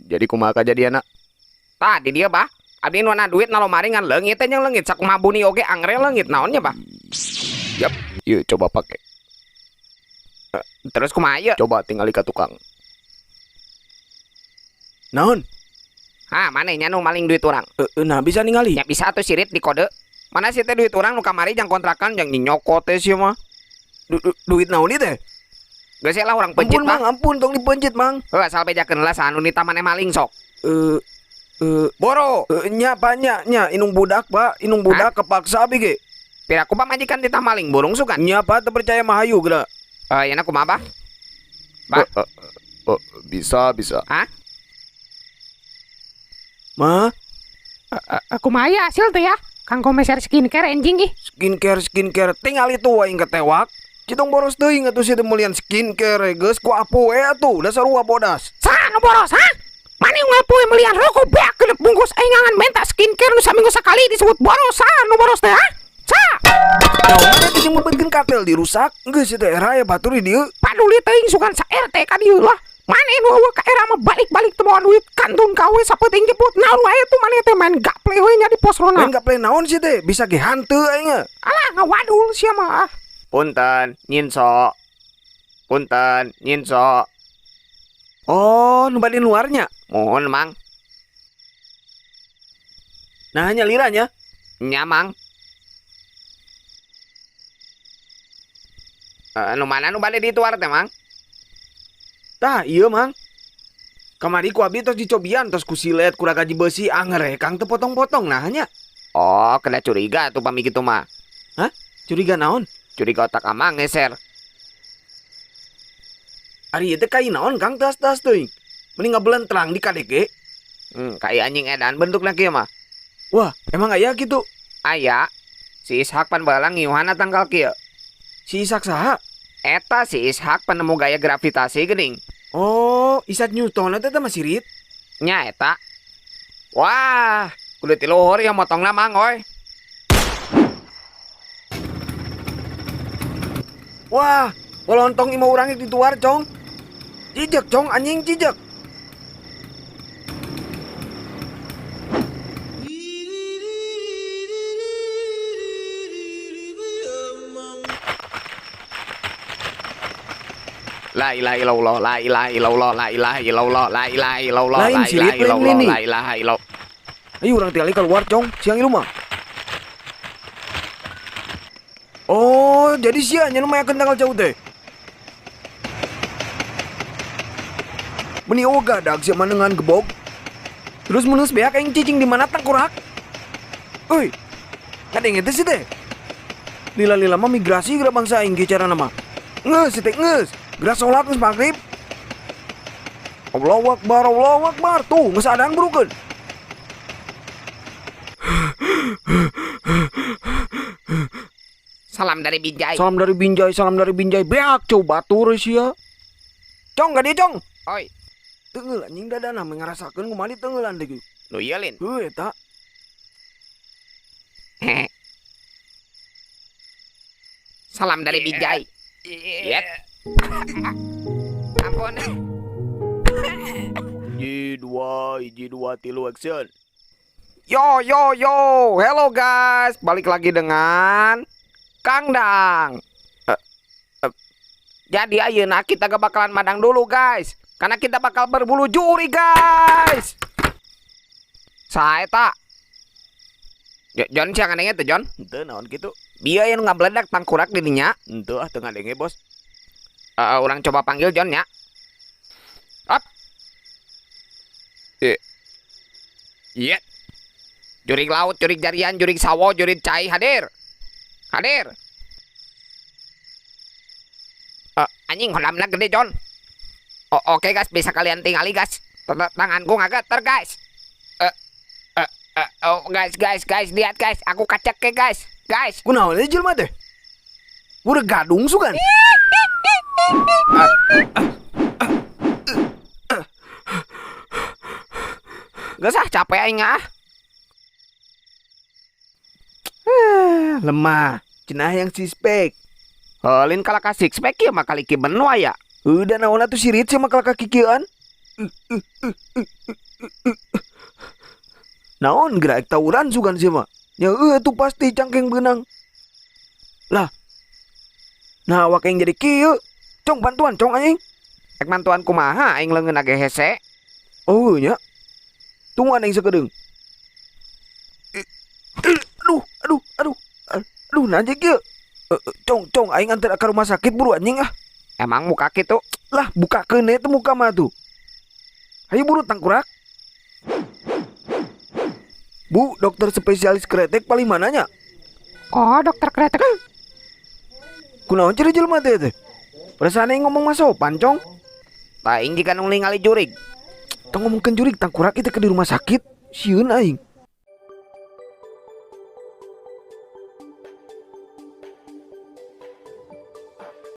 Jadi kumaha kajadianna? Tah di dieu, Bah. Abdi nu duit na lomari ngan leungit teh jeung leungit sakumaha buni oge angre leungit naonnya, Bah? Yap, yuk coba pakai. Terus kumaha ieu? Coba tinggali ka tukang. Naon? Hah, maneh nya nu maling duit urang? Nah bisa ningali. Ya bisa atuh sirit di kode. Mana sih teh duit urang nu kamari jang kontrakan jang nyokot teh sia mah. Duit naon ieu teh? Geus lah urang pencit. Ampun, Mang, ampun tong dipencit, Mang. Heuh, asal bejakeun lah saha nu nita maneh maling sok. Eh Boro. Nya Pak, nya nya inung budak, Pak, inung budak kepaksa abi ge. Piraku pamajikan titah maling burung sugan. Nya Pak, teu percaya mah hayu geura. Eh, yeuna kumaha, Bah? Bah? Bisa, bisa. Hah? Ma, Kumaha ya hasil teh ya? Kang komeser skincare anjing ih. Skincare skincare tinggal itu aing ketewak. Citong boros teuing atuh sia teh meulian skincare geus ku apu we atuh, dasar sarua bodas. Saha nu boros, ha? Maneh ngapoe melian rokok beak genep bungkus aing ngangan menta skincare nu saminggu sakali disebut boros, saha nu boros teh, ha? Saha? Naon maneh teh jeung mebeutkeun katel dirusak? Geus ieu teh era aya batur di dieu. Paduli teuing sugan sa RT ka dieu lah. Maneh nu eueuh ka era mah balik-balik teu mawa duit kantun ka we sapeuting jeput naon wae tuh maneh teh main gaple we nya di pos ronda. Main gaple naon sih teh? Bisa ge hanteu aing mah. Alah ngawadul sia mah ah. Punten, nyinso. Punten, nyinso. Oh, nu bade luarnya. Mohon, Mang. Nah, nya lira nya. Nya, Mang. Nu mana nu bade dituar teh, Mang? Tah, ieu Mang. Kamari ku abdi tos dicobian tos ku silet ku ragaji beusi anger we Kang teu potong-potong nah nya. Oh, kena curiga tuh pami kitu mah. Hah? Curiga naon? Curiga otak amang ngeser. Ari ieu teh kai naon Kang tas-tas teuing. Mending ngabelentrang di KDG. Kai anjing edan bentukna kieu mah. Wah, emang aya kitu? Aya. Si Ishak pan baheula ngiuhana tangkal kieu. Si Ishak saha? Eta si Ishak penemu gaya gravitasi geuning. Oh, Isaac Newton eta teh mah sirit. Nya eta. Wah, kudu ti luhur ieu motongna Mang oi. Wah, polontong imah urang dituar, Cong. Cicek, Cong, anjing cicek. La ilaha illallah, la ilaha illallah, la ilaha illallah, la ilaha illallah, Lain la sirit, ilaha lain illallah, lini. la ilaha illallah. Ayo urang tinggali keluar, Cong. Siang ieu mah. Oh, jadi sia nya nu mayakeun tanggal jauh teh. Meni oga dag sia manengan gebog. Terus mun geus beak aing cicing di mana tangkurak? Euy. Kadenge teh si teh. Lila-lila mah migrasi geura bangsa aing ge carana mah. Geus si teh geus. Geura salat geus magrib. Allahu Akbar, Allahu Akbar. Tuh, geus adan burukeun. Salam dari Binjai. Salam dari Binjai, salam dari Binjai. Beak coba batur sia. Cong, ka dieu, Cong. Oi, Teunggeul anjing dadana mah ngarasakeun kumaha diteungeulan teh kieu. nu ieu lin. Heuh eta. Hehe. Salam dari Binjai. Yet. Ampun. Hiji dua, hiji dua tilu action. Yo yo yo, hello guys, balik lagi dengan Kang Dang. Jadi ayeuna kita gak bakalan madang dulu guys, karena kita bakal berburu juri guys. Saha eta? John sia ngadenge teh John? Henteu naon kitu? Bieu aya nu ngabeledak tangkurak di dinya. Henteu ah teu ngadenge, Bos. Urang coba panggil John ya. Up. Iya. Jurig laut, jurig jarian, jurig sawo, jurig cai hadir. Hadir. Anjing kolamna gede John. Oh, oke guys, bisa kalian tinggali guys. Tanganku ngageter guys. Oh guys, guys, guys, lihat guys, aku kacek ke guys. Guys. Kunaon ieu jelema teh? Budak gadung sugan. Geus ah capek aing ah. Lemah. Cenah yang sispek. Heulin kalaka six pack ieu mah kali ki benua ya. Udah naon atuh sirit sia mah kalaka kikieuan. Naon geura tawuran sugan sia mah. Ya eueuh tuh pasti cangkeng beunang. Lah. Nah, awak aing jadi kieu. Cong, bantuan, cong, anjing. Ek mantuan kumaha, aing leungeun ge hese. Oh nya. Tungguan aing sakedeung. Aduh, aduh, aduh. Aduh, naon kieu? Cong, cong, aing antar ka rumah sakit buru, anjing, ah. Emang muka kitu? Lah, bukakeun we teh muka mah tuh. Hayu buru, tangkurak. Bu, dokter spesialis kretek paling mananya? Oh, dokter kretek. Kunaon ciri jelema teh teh? Perasaan aing ngomong mah sopan, cong. Tah, aing jiga nu ningali jurig. Tong ngomongkeun jurig, tangkurak, itu ke di rumah sakit. Sieun aing.